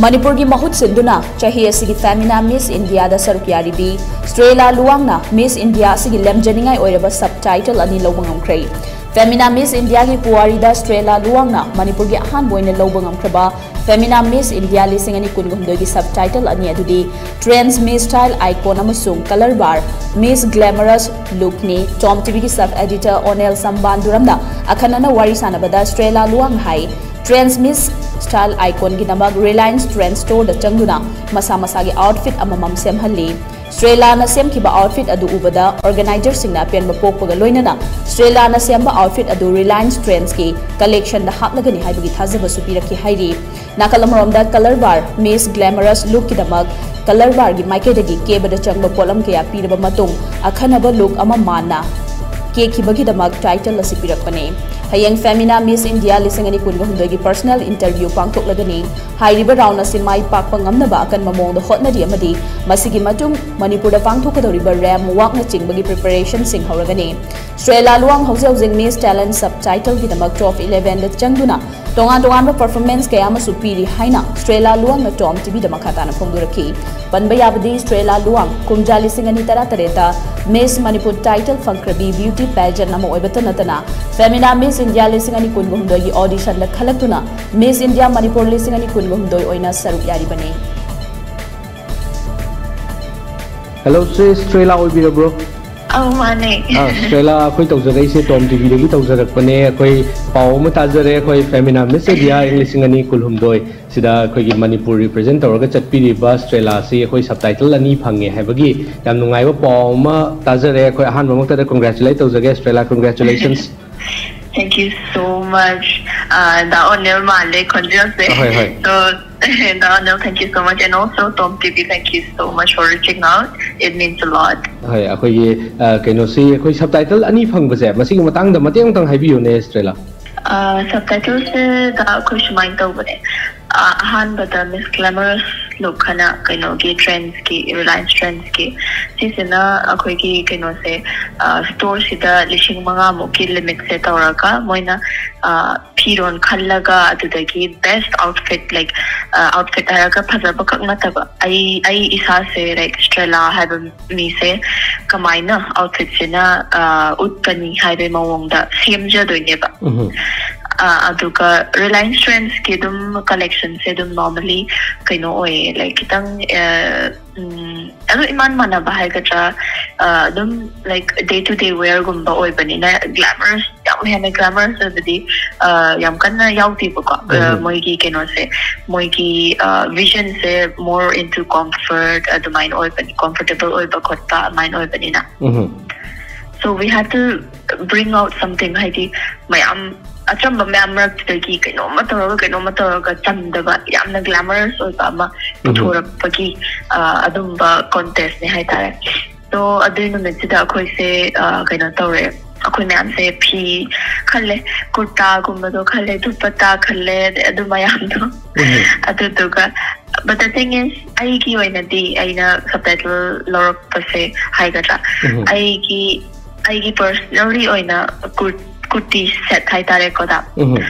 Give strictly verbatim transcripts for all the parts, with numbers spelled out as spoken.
ꯃꯅꯤꯄꯨꯔꯒꯤ ꯃꯍꯨꯠ ꯁꯤꯟꯗꯨꯅ ꯆꯍꯤ ꯑꯁꯤꯒꯤ Femina Miss Indiaꯗ ꯁꯔꯨꯛ ꯌꯥꯔꯤꯕꯤ ꯁ꯭ꯇ꯭ꯔꯦꯂꯥ ꯂꯨꯋꯥꯡꯅ Miss India ꯑꯁꯤꯒꯤ ꯂꯦꯝꯖꯅꯤꯡꯉꯥꯏ ꯑꯣꯏꯔꯕ sub title ꯑꯅꯤ ꯂꯧꯕ ꯉꯝꯈ꯭ꯔꯦ꯫ Femina Miss Indiaꯒꯤ ꯄꯨꯋꯥꯔꯤꯗ ꯁ꯭ꯇ꯭ꯔꯦꯂꯥ ꯂꯨꯋꯥꯡꯅ ꯃꯅꯤꯄꯨꯔꯒꯤ ꯑꯍꯥꯟꯕ ꯑꯣꯏꯅ ꯂꯧꯕ ꯉꯝꯈ꯭ꯔꯕ Femina Miss India ꯂꯤꯁꯤꯡ ꯑꯅꯤ ꯀꯨꯟꯒ ꯍꯨꯝꯗꯣꯏꯒꯤ sub title ꯑꯅꯤ ꯑꯗꯨꯗꯤ Trans Miss Style Icon ꯑꯃꯁꯨꯡ Colour Bar Miss Glamorous Lookꯅꯤ꯫ Tom TVꯒꯤ sub editor Onel Sambandhuramꯅ ꯑꯈꯟꯅꯅ ꯋꯥꯔꯤ ꯁꯥꯟꯅꯕꯗ ꯁ꯭ꯇ꯭ꯔꯦꯂꯥ ꯂꯨꯋꯥꯡ ꯍꯥꯏ, Trans Miss Style Iconꯒꯤꯗꯃꯛ Reliance Trend Storeꯗ ꯆꯪꯗꯨꯅ ꯃꯁꯥ ꯃꯁꯥꯒꯤ outfit ꯑꯃꯃꯝ ꯁꯦꯝꯍꯜꯂꯤ꯫ ꯁ꯭ꯇ꯭ꯔꯦꯂꯥꯅ ꯁꯦꯝꯈꯤꯕ outfit ꯑꯗꯨ ꯎꯕꯗ organizerꯁꯤꯡꯅ ꯑꯄꯦꯟꯕ ꯄꯣꯛꯄꯒ ꯂꯣꯏꯅꯅ ꯁ꯭ꯇ꯭ꯔꯦꯂꯥꯅ ꯁꯦꯝꯕ outfit ꯑꯗꯨ Reliance Trendsꯀꯤ collectionꯗ ꯍꯥꯞꯂꯒꯅꯤ ꯍꯥꯏꯕꯒꯤ ꯊꯥꯖꯕꯁꯨ ꯄꯤꯔꯛꯈꯤ ꯍꯥꯏꯔꯤ꯫ ꯅꯥꯀꯜ ꯑꯃꯔꯣꯝꯗ Colour Bar Miss Glamorous Lookꯀꯤꯗꯃꯛ Colour Barꯒꯤ ꯃꯥꯏꯀꯩꯗꯒꯤ ꯀꯦꯕꯗ ꯆꯪꯕ ꯄꯣꯠꯂꯝ ꯀꯌꯥ ꯄꯤꯔꯕ ꯃꯇꯨꯡ ꯑꯈꯟꯅꯕ look ꯑꯃ ꯃꯥꯟꯅ ꯀꯦꯈꯤꯕꯒꯤꯗꯃꯛ title ꯑꯁꯤ ꯄꯤꯔꯛꯄꯅꯤ꯫ ꯍꯌꯦꯡ Femina Miss India ꯂꯤꯁꯤꯡ ꯑꯅꯤ ꯀꯨꯟꯒ ꯍꯨꯝꯗꯣꯏꯒꯤ personal interview ꯄꯥꯡꯊꯣꯛꯂꯒꯅꯤ꯫ ꯍꯥꯏꯔꯤꯕ round ꯑꯁꯤ ꯃꯥꯏ ꯄꯥꯛꯄ ꯉꯝꯅꯕ ꯑꯀꯟꯕ ꯃꯑꯣꯡꯗ ꯍꯣꯠꯅꯔꯤ ꯑꯃꯗꯤ ꯃꯁꯤꯒꯤ ꯃꯇꯨꯡ ꯃꯅꯤꯄꯨꯔꯗ ꯄꯥꯡꯊꯣꯛꯀꯗꯧꯔꯤꯕ ramp walkꯅꯆꯤꯡꯕꯒꯤ preparationꯁꯤꯡ ꯍꯧꯔꯒꯅꯤ꯫ ꯁ꯭ꯇ꯭ꯔꯦꯂꯥ ꯂꯨꯋꯥꯡ ꯍꯧꯖꯤꯛ ꯍꯧꯖꯤꯛ Miss Talent sub titleꯒꯤꯗꯃꯛ top elevenꯗ ꯆꯪꯗꯨꯅ ꯇꯣꯉꯥꯟ ꯇꯣꯉꯥꯟꯕ performance ꯀꯌꯥ ꯑꯃꯁꯨ ꯄꯤꯔꯤ ꯍꯥꯏꯅ ꯁ꯭ꯇ꯭ꯔꯦꯂꯥ ꯂꯨꯋꯥꯡꯅ Tom TVꯗ ꯃꯈꯥ ꯇꯥꯅ ꯐꯣꯡꯗꯣꯔꯛꯈꯤ꯫ ꯄꯟꯕ ꯌꯥꯕꯗꯤ ꯁ꯭ꯇ꯭ꯔꯦꯂꯥ ꯂꯨꯋꯥꯡ ꯀꯨꯝꯖꯥ ꯂꯤꯁꯤꯡ ꯑꯅꯤ ꯇꯔꯥꯇꯔꯦꯠꯇ Miss Manipur title ꯐꯪꯈ꯭ꯔꯕꯤ beauty pageant ꯑꯃ ꯑꯣꯏꯕꯇ ꯅꯠꯇꯅ Femina Miss India ꯂꯤꯁꯤꯡ ꯑꯅꯤ ꯀꯨꯟꯒ ꯍꯨꯝꯗꯣꯏꯒꯤ auditionꯗ ꯈꯜꯂꯛꯇꯨꯅ Miss India Manipur ꯂꯤꯁꯤꯡ ꯑꯅꯤ ꯀꯨꯟꯒ ꯍꯨꯝꯗꯣꯏ ꯑꯣꯏꯅ ꯁꯔꯨꯛ ꯌꯥꯔꯤꯕꯅꯤ꯫ Hello, ꯁꯤ ꯁ꯭ꯇ꯭ꯔꯦꯂꯥ ꯑꯣꯏꯕꯤꯔꯕ꯭ꯔꯣ? ꯑꯧ, ꯃꯥꯅꯦ꯫ ꯑꯥ, ꯁ꯭ꯇ꯭ꯔꯦꯂꯥ, ꯑꯩꯈꯣꯏ ꯇꯧꯖꯔꯛꯏꯁꯦ Tom TVꯗꯒꯤ ꯇꯧꯖꯔꯛꯄꯅꯦ꯫ ꯑꯩꯈꯣꯏ ꯄꯥꯎ ꯑꯃ ꯇꯥꯖꯔꯦ, ꯑꯩꯈꯣꯏ Femina Miss India ꯏꯪ ꯂꯤꯁꯤꯡ ꯑꯅꯤ ꯀꯨꯟꯍꯨꯝꯗꯣꯏ ꯁꯤꯗ ꯑꯩꯈꯣꯏꯒꯤ ꯃꯅꯤꯄꯨꯔ represent ꯇꯧꯔꯒ ꯆꯠꯄꯤꯔꯤꯕ ꯁ꯭ꯇ꯭ꯔꯦꯂꯥꯁꯤ ꯑꯩꯈꯣꯏ sub title ꯑꯅꯤ ꯐꯪꯉꯦ ꯍꯥꯏꯕꯒꯤ ꯌꯥꯝ ꯅꯨꯡꯉꯥꯏꯕ ꯄꯥꯎ ꯑꯃ ꯇꯥꯖꯔꯦ꯫ ꯑꯩꯈꯣꯏ ꯑꯍꯥꯟꯕꯃꯛꯇꯗ congratulate ꯇꯧꯖꯒꯦ ꯁ꯭ꯇ꯭ꯔꯦꯂꯥ, congratulations꯫ Thank you so much. Uh, ꯗꯥ ꯑꯣꯅꯦꯜ ꯃꯥꯜꯂꯦ ꯈꯣꯟꯖꯦꯜꯁꯦ꯫ ꯍꯣꯏ, ꯍꯣꯏ꯫ So, the ꯑꯣꯅꯦꯜ, thank you so much, and also Tom TV, thank you so much for reaching out. It means a lot. ꯍꯣꯏ, ꯑꯩꯈꯣꯏꯒꯤ ꯑ, ꯀꯩꯅꯣꯁꯤ, ꯑꯩꯈꯣꯏ sub title ꯑꯅꯤ ꯐꯪꯕꯁꯦ, ꯃꯁꯤꯒꯤ ꯃꯇꯥꯡꯗ ꯃꯇꯦꯛ ꯑꯃꯇꯪ ꯍꯥꯏꯕꯤꯌꯨꯅꯦ ꯁ꯭ꯇ꯭ꯔꯦꯂꯥ꯫ Uh, sub titleꯁꯤꯗ ꯑꯩꯈꯣꯏ ꯁꯨꯃꯥꯏꯅ ꯇꯧꯕꯅꯦ꯫ Uh, ꯑꯍꯥꯟꯕꯗ Miss Glamorous ꯂꯨꯛ ꯍꯥꯏꯅ ꯀꯩꯅꯣꯒꯤ ꯇ꯭ꯔꯦꯟꯁꯀꯤ, ꯔꯤꯂꯥꯌꯟꯁ ꯇ꯭ꯔꯦꯟꯁꯀꯤ, ꯁꯤꯁꯤꯅ ꯑꯩꯈꯣꯏꯒꯤ ꯀꯩꯅꯣꯁꯦ, ꯁ꯭ꯇꯣꯔꯁꯤꯗ ꯂꯤꯁꯤꯡ ꯃꯉꯥꯃꯨꯛꯀꯤ ꯂꯤꯃꯤꯠꯁꯦ ꯇꯧꯔꯒ ꯃꯣꯏꯅ ꯐꯤꯔꯣꯜ ꯈꯜꯂꯒ, ꯑꯗꯨꯗꯒꯤ best outfit, like, outfit ꯍꯥꯏꯔꯒ ꯐꯖꯕ ꯈꯛ ꯅꯠꯇꯕ, ꯑꯩ ꯑꯩ ꯏꯁꯥꯁꯦ, like, ꯁ꯭ꯇ꯭ꯔꯦꯂꯥ ꯍꯥꯏꯕ ꯃꯤꯁꯦ ꯀꯃꯥꯏꯅ ꯑꯥꯎꯠꯐꯤꯠꯁꯤꯅ ꯎꯠꯀꯅꯤ ꯍꯥꯏꯕꯒꯤ ꯃꯑꯣꯡꯗ ꯁꯦꯝꯖꯗꯣꯏꯅꯦꯕ꯫ ꯑꯗꯨꯒ ꯔꯤꯂꯥꯌꯟꯁ ꯇ꯭ꯔꯦꯟꯁꯀꯤ ꯑꯗꯨꯝ ꯀꯂꯦꯛꯁꯟꯁꯦ ꯑꯗꯨꯝ normally ꯀꯩꯅꯣ ꯑꯣꯏꯌꯦ, like, ꯈꯤꯇꯪ ꯑꯗꯨ ꯏꯃꯥꯟ ꯃꯥꯟꯅꯕ ꯍꯥꯏꯒꯗ꯭ꯔꯥ, ꯑꯗꯨꯝ, like, day to day wearꯒꯨꯝꯕ ꯑꯣꯏꯕꯅꯤꯅ glamorous, ꯌꯥꯝ ꯍꯦꯟꯅ glamorous ꯑꯣꯏꯕꯗꯤ ꯌꯥꯝ ꯀꯟꯅ ꯌꯥꯎꯗꯦꯕꯀꯣ꯫ ꯃꯣꯏꯒꯤ ꯀꯩꯅꯣꯁꯦ, ꯃꯣꯏꯒꯤ visionꯁꯦ more into comfort ꯑꯗꯨꯃꯥꯏꯅ ꯑꯣꯏꯕꯅꯤ, comfortable ꯑꯣꯏꯕ ꯈꯣꯠꯄ ꯑꯗꯨꯃꯥꯏꯅ ꯑꯣꯏꯕꯅꯤꯅ꯫ So we had to bring out something, ꯍꯥꯏꯗꯤ ꯃꯌꯥꯝ, ꯑꯆꯝꯕ ꯃꯌꯥꯝ ꯃꯔꯛꯇꯨꯗꯒꯤ ꯀꯩꯅꯣꯝꯃ ꯇꯧꯔꯒ, ꯀꯩꯅꯣꯝꯃ ꯇꯧꯔꯒ ꯆꯝꯗꯕ, ꯌꯥꯝꯅ glamorous ꯑꯣꯏꯕ ꯑꯃ ꯄꯨꯊꯣꯔꯛꯄꯒꯤ ꯑꯗꯨꯝꯕ contestꯅꯦ ꯍꯥꯏꯇꯥꯔꯦ꯫ So ꯑꯗꯨꯏ ꯅꯨꯃꯤꯠꯁꯤꯗ ꯑꯩꯈꯣꯏꯁꯦ ꯀꯩꯅꯣ ꯇꯧꯔꯦ, ꯑꯩꯈꯣꯏ ꯃꯌꯥꯝꯁꯦ ꯐꯤ ꯈꯜꯂꯦ, ꯀꯨꯔꯇꯥꯒꯨꯝꯕꯗꯣ ꯈꯜꯂꯦ, ꯗꯨꯄꯠꯇꯥ ꯈꯜꯂꯦ, ꯑꯗꯩ ꯑꯗꯨ ꯃꯌꯥꯝꯗꯣ꯫ ꯑꯗꯨꯗꯨꯒ, but the thing is, ꯑꯩꯒꯤ ꯑꯣꯏꯅꯗꯤ, ꯑꯩꯅ subtitle ꯂꯧꯔꯛꯄꯁꯦ ꯍꯥꯏꯒꯗ꯭ꯔꯥ, ꯑꯩꯒꯤ ꯑꯩꯒꯤ personally ꯑꯣꯏꯅ ꯀꯨꯔ- ꯀꯨꯔꯇꯤ ꯁꯦꯠ ꯍꯥꯏꯇꯥꯔꯦꯀꯣ, ꯗꯥ꯫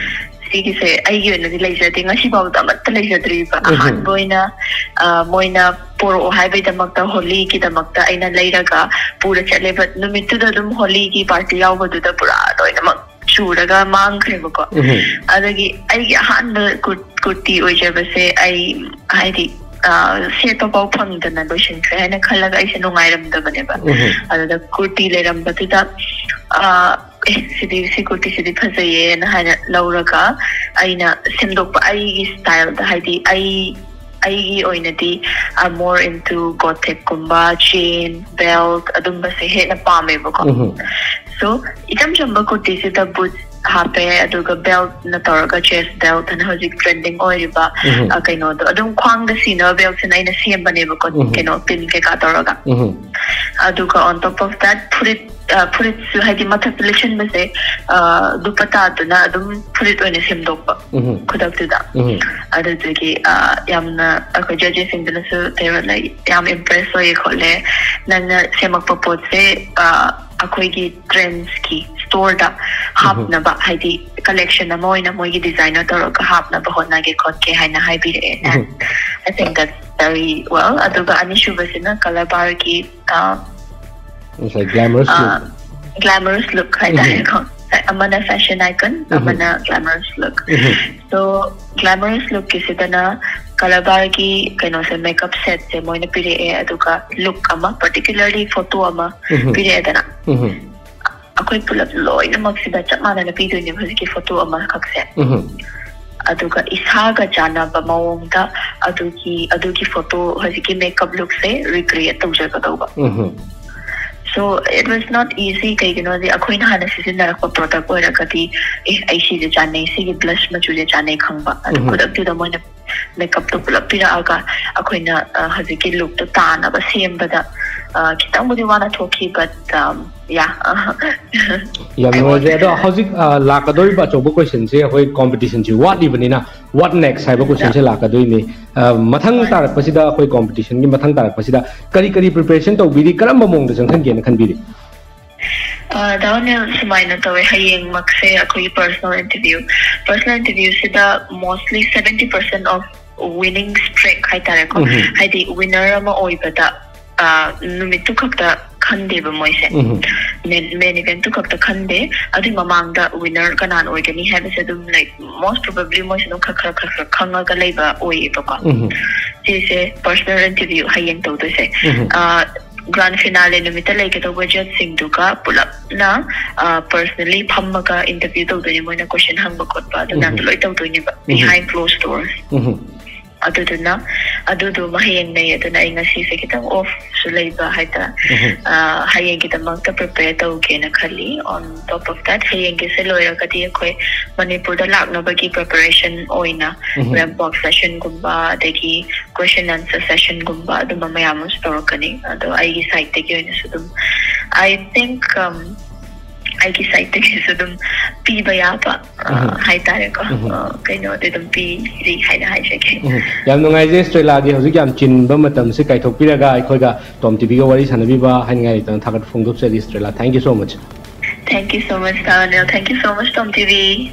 ꯁꯤꯒꯤꯁꯦ ꯑꯩꯒꯤ ꯑꯣꯏꯅꯗꯤ ꯂꯩꯖꯗꯦ, ꯉꯁꯤꯐꯥꯎꯗ ꯑꯃꯠꯇ ꯂꯩꯖꯗ꯭ꯔꯤꯕ꯫ ꯑꯍꯥꯟꯕ ꯑꯣꯏꯅ ꯃꯣꯏꯅ ꯄꯣꯔꯛꯑꯣ ꯍꯥꯏꯕꯩꯗꯃꯛꯇ, ꯍꯣꯂꯤꯒꯤꯗꯃꯛꯇ ꯑꯩꯅ ꯂꯩꯔꯒ ꯄꯨꯔ ꯆꯠꯂꯦ꯫ But ꯅꯨꯃꯤꯠꯇꯨꯗ ꯑꯗꯨꯝ ꯍꯣꯂꯤꯒꯤ ꯄꯥꯔꯇꯤ ꯌꯥꯎꯕꯗꯨꯗ ꯄꯨꯔꯥ ꯂꯣꯏꯅꯃꯛ ꯆꯨꯔꯒ ꯃꯥꯡꯈ꯭ꯔꯦꯕꯀꯣ꯫ ꯑꯗꯒꯤ ꯑꯩꯒꯤ ꯑꯍꯥꯟꯕ ꯀꯨꯔ- ꯀꯨꯔꯇꯤ ꯑꯣꯏꯖꯕꯁꯦ ꯑꯩ, ꯍꯥꯏꯗꯤ, ꯁꯦꯠꯄ ꯐꯥꯎ ꯐꯪꯗꯅ ꯂꯣꯏꯁꯤꯟꯈ꯭ꯔꯦ ꯍꯥꯏꯅ ꯈꯜꯂꯒ ꯑꯩꯁꯦ ꯅꯨꯡꯉꯥꯏꯔꯝꯗꯕꯅꯦꯕ꯫ ꯑꯗꯨꯗ ꯀꯨꯔꯇꯤ ꯂꯩꯔꯝꯕꯗꯨꯗ ꯑꯦ, ꯁꯤꯗꯤ, ꯁꯤ ꯀꯨꯔꯇꯤꯁꯤꯗꯤ ꯐꯖꯩꯌꯦꯅ ꯍꯥꯏꯅ ꯂꯧꯔꯒ ꯑꯩꯅ ꯁꯦꯝꯗꯣꯛꯄ, ꯑꯩꯒꯤ ꯁ꯭ꯇꯥꯏꯜꯗ, ꯍꯥꯏꯗꯤ ꯑꯩ ꯑꯩꯒꯤ ꯑꯣꯏꯅꯗꯤ more into Gothicꯀꯨꯝꯕ, chain, belt ꯑꯗꯨꯝꯕꯁꯦ ꯍꯦꯟꯅ ꯄꯥꯝꯃꯦꯕꯀꯣ꯫ So ꯏꯆꯝ ꯆꯝꯕ ꯀꯨꯔꯇꯤꯁꯤꯗ boots ꯍꯥꯞꯄꯦ, ꯑꯗꯨꯒ belt ꯅ ꯇꯧꯔꯒ chest belt ꯍꯥꯏꯅ ꯍꯧꯖꯤꯛ trending ꯑꯣꯏꯔꯤꯕ, ꯎꯝ꯫ ꯑ, ꯀꯩꯅꯣꯗꯣ ꯑꯗꯨꯝ ꯈ꯭ꯋꯥꯡꯗ ꯁꯤꯅꯕ belt ꯁꯤꯅ ꯑꯩꯅ ꯁꯦꯝꯕꯅꯦꯕꯀꯣ, ꯎꯝ꯫ ꯀꯩꯅꯣ pin ꯀꯩꯀꯥ ꯇꯧꯔꯒ꯫ ꯎꯝ꯫ ꯑꯗꯨꯒ on top of that ꯐꯨꯔꯤꯠ, ꯑ, ꯐꯨꯔꯤꯠꯁꯨ ꯍꯥꯏꯗꯤ ꯃꯊꯛꯇ ꯂꯤꯠꯁꯤꯟꯕꯁꯦ, ꯑ, ꯗꯨꯄꯇꯥꯗꯨꯅ ꯑꯗꯨꯝ ꯐꯨꯔꯤꯠ ꯑꯣꯏꯅ ꯁꯦꯝꯗꯣꯛꯄ ꯎꯝ꯫ ꯈꯨꯗꯛꯇꯨꯗ꯫ ꯎꯝ꯫ ꯑꯗꯨꯗꯨꯒꯤ, ꯑ, ꯌꯥꯝꯅ ꯑꯩꯈꯣꯏ judges ꯁꯤꯡꯗꯨꯅꯁꯨ ꯀꯩꯅꯣ ꯂꯩ, ꯌꯥꯝ impress ꯑꯣꯏꯌꯦ ꯈꯣꯠꯂꯦ, ꯅꯪꯅ ꯁꯦꯝꯃꯛꯄ ꯄꯣꯠꯁꯦ, ꯑ, ꯑꯩꯈꯣꯏꯒꯤ trends ꯀꯤ store ꯗ ꯍꯥꯞꯅꯕ, ꯍꯥꯏꯗꯤ collection ꯑꯃ ꯑꯣꯏꯅ ꯃꯣꯏꯒꯤ designer ꯇꯧꯔꯒ ꯍꯥꯞꯅꯕ ꯍꯣꯠꯅꯒꯦ ꯈꯣꯠꯀꯦ ꯍꯥꯏꯅ ꯍꯥꯏꯕꯤꯔꯛꯑꯦ꯫ And I think that's very well. ꯑꯗꯨꯒ ꯑꯅꯤꯁꯨꯕꯁꯤꯅ Color Bar ꯒꯤ, ꯑ, ꯉꯁꯥꯏ glamorous look꯫ ꯑ, glamorous look ꯍꯥꯏꯇꯥꯔꯦꯀꯣ꯫ ꯑꯃꯅ fashion icon, ꯑꯃꯅ glamorous look꯫ So, glamorous look ꯀꯤꯁꯤꯗꯅ Color Bar ꯒꯤ ꯀꯩꯅꯣꯁꯦ, makeup set ꯁꯦ ꯃꯣꯏꯅ ꯄꯤꯔꯛꯑꯦ, ꯑꯗꯨꯒ look ꯑꯃ, particularly photo ꯑꯃ ꯎꯝ꯫ ꯄꯤꯔꯛꯑꯦꯗꯅ꯫ ꯎꯝ꯫ ꯑꯩꯈꯣꯏ ꯄꯨꯂꯞ ꯂꯣꯏꯅꯃꯛꯁꯤꯗ ꯆꯞ ꯃꯥꯟꯅꯅ ꯄꯤꯗꯣꯏꯅꯦꯕ ꯍꯧꯖꯤꯛꯀꯤ photo ꯑꯃꯈꯛꯁꯦ꯫ ꯎꯝ꯫ ꯑꯗꯨꯒ ꯏꯁꯥꯒ ꯆꯥꯟꯅꯕ ꯃꯑꯣꯡꯗ ꯑꯗꯨꯒꯤ, ꯑꯗꯨꯒꯤ photo, ꯍꯧꯖꯤꯛꯀꯤ makeup look say recreate ꯇꯧꯖꯒꯗꯧꯕ꯫ Um. So, it was not easy. ꯀꯩꯒꯤꯅꯣꯗꯤ ꯑꯩꯈꯣꯏꯅ ꯍꯥꯟꯅ ꯁꯤꯖꯤꯟꯅꯔꯛꯄ product ꯑꯣꯏꯔꯒꯗꯤ, "ꯑꯦ, ꯑꯩ ꯁꯤꯁꯦ ꯆꯥꯟꯅꯩ, ꯁꯤꯒꯤ blush ꯃꯆꯨꯁꯦ ꯆꯥꯟꯅꯩ" ꯈꯪꯕ꯫ ꯑꯗꯨ ꯎꯝ꯫ ꯈꯨꯗꯛꯇꯨꯗ ꯃꯣꯏꯅ makeup ꯇꯣ ꯄꯨꯂꯞ ꯄꯤꯔꯛꯑꯒ ꯑꯩꯈꯣꯏꯅ, ꯑ, ꯍꯧꯖꯤꯛꯀꯤ look ꯇꯣ ꯇꯥꯅꯕ ꯁꯦꯝꯕꯗ, ꯑ, ꯈꯤꯇꯪꯕꯨꯗꯤ ꯋꯥꯅ ꯊꯣꯛꯈꯤ, but, um, yeah. ꯌꯥꯝ I ꯅꯨꯡꯉꯥꯏꯖꯩ꯫ was ꯑꯗꯣ ꯍꯧꯖꯤꯛ, ꯑ, ꯂꯥꯛꯀꯗꯧꯔꯤꯕ ꯑꯆꯧꯕ question ꯁꯦ ꯑꯩꯈꯣꯏ competition ꯁꯤ ꯋꯥꯠꯂꯤꯕꯅꯤꯅ, what next ꯍꯥꯏꯕ question ꯁꯦ ꯂꯥꯛꯀꯗꯣꯏꯅꯤ꯫ ꯑ, ꯃꯊꯪ ꯍꯣꯏ꯫ ꯇꯥꯔꯛꯄꯁꯤꯗ, ꯑꯩꯈꯣꯏ competition ꯒꯤ ꯃꯊꯪ ꯇꯥꯔꯛꯄꯁꯤꯗ ꯀꯔꯤ ꯀꯔꯤ preparation ꯇꯧꯕꯤꯔꯤ, ꯀꯔꯝꯕ ꯃꯑꯣꯡꯗ ꯆꯪꯁꯟꯒꯦꯅ ꯈꯟꯕꯤꯔꯤ? ꯑ, ꯗꯥ ꯑꯅꯤꯜ, ꯁꯨꯃꯥꯏꯅ ꯇꯧꯋꯦ, ꯍꯌꯦꯡꯃꯛꯁꯦ ꯑꯩꯈꯣꯏꯒꯤ personal interview, personal interview ꯁꯤꯗ mostly seventy percent of winning streak ꯍꯥꯏꯇꯥꯔꯦꯀꯣ, ꯎꯝ꯫ ꯍꯥꯏꯗꯤ winner ꯑꯃ ꯑꯣꯏꯕꯗ, ꯑ, ꯅꯨꯃꯤꯠꯇꯨ ꯈꯛꯇ ꯈꯟꯗꯦꯕ ꯃꯣꯏꯁꯦ꯫ ꯎꯝ꯫ Main, main event ꯇꯨ ꯈꯛꯇ ꯈꯟꯗꯦ, ꯑꯗꯨꯏ ꯃꯃꯥꯡꯗ winner ꯀꯅꯥꯅ ꯑꯣꯏꯒꯅꯤ ꯍꯥꯏꯕꯁꯦ ꯑꯗꯨꯝ, like, most probably ꯃꯣꯏꯁꯦ ꯑꯗꯨꯝ ꯈꯔ, ꯈꯔ, ꯈꯔ, ꯈꯔ ꯈꯪꯉꯒ ꯂꯩꯕ ꯑꯣꯏꯌꯦꯕꯀꯣ꯫ ꯎꯝ꯫ ꯁꯤꯁꯦ personal interview ꯍꯌꯦꯡ ꯇꯧꯗꯣꯏꯁꯦ꯫ ꯎꯝ꯫ ꯑ, grand finale ꯅꯨꯃꯤꯠꯇ ꯂꯩꯒꯗꯧꯕ judge ꯁꯤꯡꯗꯨꯒ ꯄꯨꯂꯞꯅ, ꯑ, personally ꯐꯝꯃꯒ interview ꯇꯧꯗꯣꯏꯅꯦ, ꯃꯣꯏꯅ question ꯍꯪꯕ ꯈꯣꯠꯄ ꯑꯗꯨ ꯃꯌꯥꯝꯗꯣ ꯎꯝ꯫ ꯂꯣꯏ ꯇꯧꯗꯣꯏꯅꯦꯕ, ꯎꯝ꯫ Behind closed doors꯫ ꯎꯝ꯫ ꯑꯗꯨꯗꯨꯅ ꯑꯗꯨꯗꯨꯃ ꯍꯌꯦꯡ ꯂꯩ꯫ ꯑꯗꯨꯅ ꯑꯩ ꯉꯁꯤꯁꯦ ꯈꯤꯇꯪ off ꯁꯨ ꯂꯩꯕ ꯍꯥꯏꯇꯥꯔꯦ꯫ ꯎꯝ꯫ ꯑ, ꯍꯌꯦꯡꯒꯤꯗꯃꯛꯇ prepare ꯇꯧꯒꯦꯅ ꯈꯜꯂꯤ꯫ On top of that, ꯍꯌꯦꯡꯒꯤꯁꯦ ꯂꯣꯏꯔꯒꯗꯤ ꯑꯩꯈꯣꯏ ꯃꯅꯤꯄꯨꯔꯗ ꯂꯥꯛꯅꯕꯒꯤ preparation ꯑꯣꯏꯅ ꯎꯝ꯫ ramp walk session ꯒꯨꯝꯕ, ꯑꯗꯒꯤ question answer session ꯒꯨꯝꯕ, ꯑꯗꯨꯝꯕ ꯃꯌꯥꯝ ꯑꯃꯁꯨ ꯇꯧꯔꯛꯀꯅꯤ꯫ ꯑꯗꯣ ꯑꯩꯒꯤ side ꯇꯒꯤ ꯑꯣꯏꯅꯁꯨ ꯑꯗꯨꯝ, I think, um, ꯑꯩꯒꯤ side ꯇꯒꯤꯁꯨ ꯑꯗꯨꯝ ꯄꯤꯕ ꯌꯥꯕ, ꯑ, ꯎꯝ꯫ ꯍꯥꯏꯇꯥꯔꯦꯀꯣ꯫ ꯎꯝ꯫ ꯑ, ꯀꯩꯅꯣꯗꯤ ꯑꯗꯨꯝ ꯄꯤꯔꯤ ꯍꯥꯏꯅ ꯍꯥꯏꯖꯒꯦ꯫ ꯎꯝ꯫ ꯌꯥꯝ ꯅꯨꯡꯉꯥꯏꯖꯩ ꯁ꯭ꯇꯦꯂꯥꯒꯤ ꯍꯧꯖꯤꯛ ꯌꯥꯝ ꯆꯤꯟꯕ ꯃꯇꯝꯁꯤ ꯀꯥꯏꯊꯣꯛꯄꯤꯔꯒ ꯑꯩꯈꯣꯏꯒ ꯇꯣꯝ ꯇꯤꯚꯤꯒ ꯋꯥꯔꯤ ꯁꯥꯟꯅꯕꯤꯕ ꯍꯥꯏꯅꯤꯡꯉꯥꯏ ꯂꯩꯇꯅ ꯊꯥꯒꯠꯄ ꯐꯣꯡꯗꯣꯛꯆꯔꯤ ꯁ꯭ꯇꯦꯂꯥ꯫ Thank you so much꯫ Thank you so much, ꯇꯥ Anil. Thank you so much, Tom TV.